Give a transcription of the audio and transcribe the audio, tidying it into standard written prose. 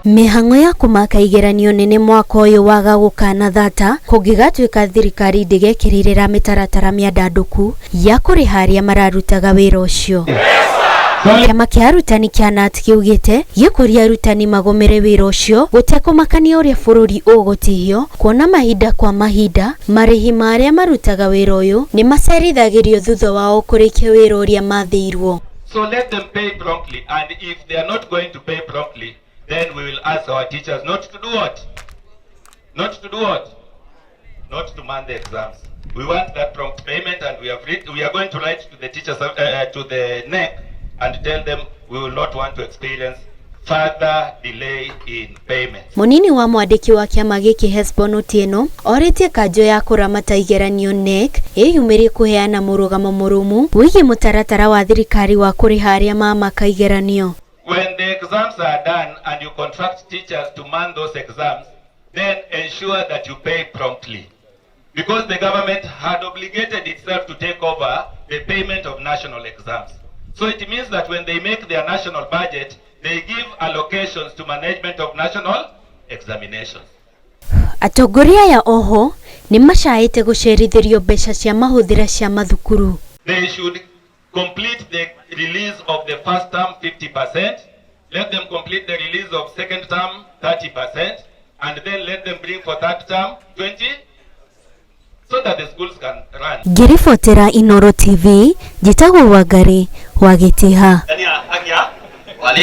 Mĩhang'o ya kũmaka igeranio nene mwaka ũyũ waga gũkana thata kũngĩgatuĩka thirikari ndĩgekĩrĩrĩra mĩtaratara mĩandandũku ya kũrĩha arĩa mararutaga wĩra ũcio. Kĩama kĩa arutani kĩa KNUT kĩugĩte gĩkũria arutani magomere wĩra ũcio gũtekũmakania ũrĩa bũrũri ũgũtihio, kuona mahinda kwa mahinda marĩhi ma arĩa marutaga wĩra ũyũ nĩ macerithagĩrio thutha wao kũrĩkia wĩra ũrĩa mathĩirwo. So let them pay promptly, and if they are not going to pay promptly, then we will ask our teachers not to do what? Not to do what? Not to man the exams. We want that prompt payment, and we are going to write to the teachers, to the KNEC, and tell them we will not want to experience further delay in payment. Mũnini wa mwandĩki wa kĩama gĩkĩ Hesbon Otieno orĩtie kanjũ ya kũramata igeranio KNEC ĩyumĩrie kũheana mũrũgamo mũrũmu wĩgiĩ mũtaratara wa thirikari wa kũrĩha arĩa mamaka igeranio. When the exams are done and you contract teachers to man those exams, then ensure that you pay promptly. Because the government had obligated itself to take over the payment of national exams. So it means that when they make their national budget, they give allocations to management of national examinations. Atongoria aya oho nĩ macaĩte gũcerithĩrio mbeca cia mahũthĩra cia mathukuru. They should complete the release of the first term 50%, let them complete the release of second term 30%, and then let them bring for third term 20, so that the schools can run. Ngĩribotera Inooro TV, njĩtagwo Wangari wa Gĩtĩha.